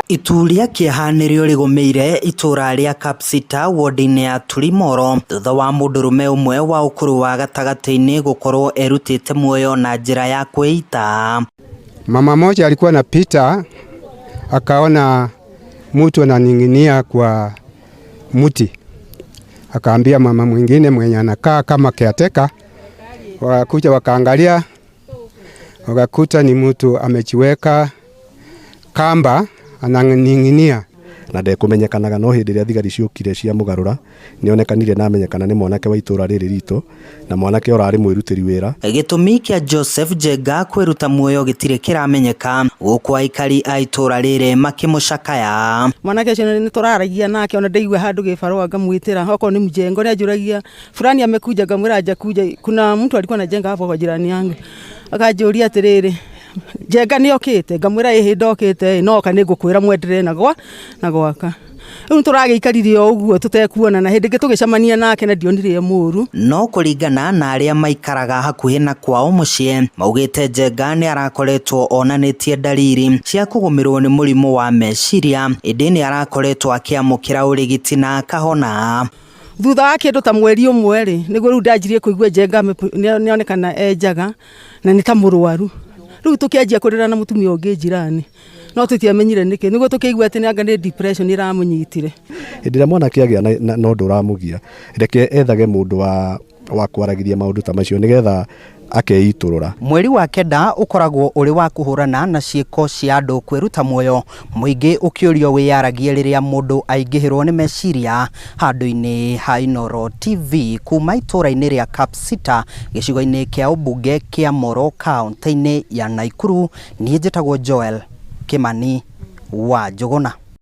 Itu rĩa kĩeha nĩrĩo rĩgũmĩire itũra rĩa Kapsita ward-inĩ ya Tulimoro thutha wa mũndũrũme ũmwe wa ũkũrũ wa gatagatĩ-inĩ gũkorwo erutĩte muoyo na njĩra ya kwĩita. Mama moja alikuwa anapita akaona mtu ananing'inia kwa mti, akaambia mama mwingine mwenye anakaa kama caretaker, wakakuja wakaangalia, wakakuta ni mtu amejiweka kamba ananing'inia. Na ndekũmenyekanaga no hĩndĩ ĩrĩa thigari ciokire cia mũgarũra nĩonekanire na amenyekana nĩ mwanake wa itũra rĩrĩ ritũ na mwanake ũrarĩ mwĩrutĩri wĩra. Gĩtũmi kĩa Joseph Njenga kwĩruta muoyo gĩtirĩ kĩramenyeka gũkũ aikari a itũra rĩrĩ makĩmũcakaya. Mwanake ũcio nĩ tũraragia nake, ona ndaigua handũ gĩbarũa ngamwĩtĩra, okorwo nĩ mjengo nĩ anjũragia, "Fulani amekuja?" Ngamwĩra, "Hajakuja, kuna mtu alikuwa anajenga hapo kwa jirani yangu." Akanjũria atĩrĩrĩ, "Njenga nĩ okĩte?" Ngamwĩra, "Ĩhĩ, ndokĩte, no oka nĩ ngũkwĩra mwendelee na gwaka." Rĩu tũragĩikarire o ũguo tũtekuonana, hĩndĩ ĩngĩ tũgĩcemania nake na ndionire e mũru. No kũringana na arĩa maikaraga hakuhĩ na kwao mũciĩ, maugĩte Njenga nĩ arakoretwo onanĩtie ndariri cia kũgũmĩrwo nĩ mũrimũ wa meciria, ĩndĩ nĩ arakoretwo akĩamũkĩra ũrigiti na akahona. Thutha wa kĩndũ ta mweri ũmwe rĩ, nĩguo rĩu ndanjirie kũigua Njenga nĩonekana e njaga na nĩ ta mũrwaru. Rĩu tũkĩanjia kũrĩra na mũtumia ũngĩ jirani, no tũtiamenyire nĩkĩ, nĩguo tũkĩigua atĩ anga nĩ depression ĩramũnyitire. Hĩndĩ ĩrĩa mwanake agĩa na ũndũ ũramũgia, reke ethage mũndũ wa kwaragĩria maũndũ ta macio nĩgetha akeitũrũra. Mweri wa kenda ũkoragwo ũrĩ wa kũhũrana na ciĩko cia andũ kwĩruta muoyo, mũingĩ ũkĩũrio wĩyaragie rĩrĩa mũndũ aingĩhĩrwo nĩ meciria. Handũ-inĩ ha Inooro TV kuma itũra-inĩ rĩa Kapsita gĩcigo-inĩ kĩa ũmbunge kĩa Moro kaũntĩ-inĩ ya Naikuru, niĩ njĩtagwo Joel Kimani wa Njũgũna.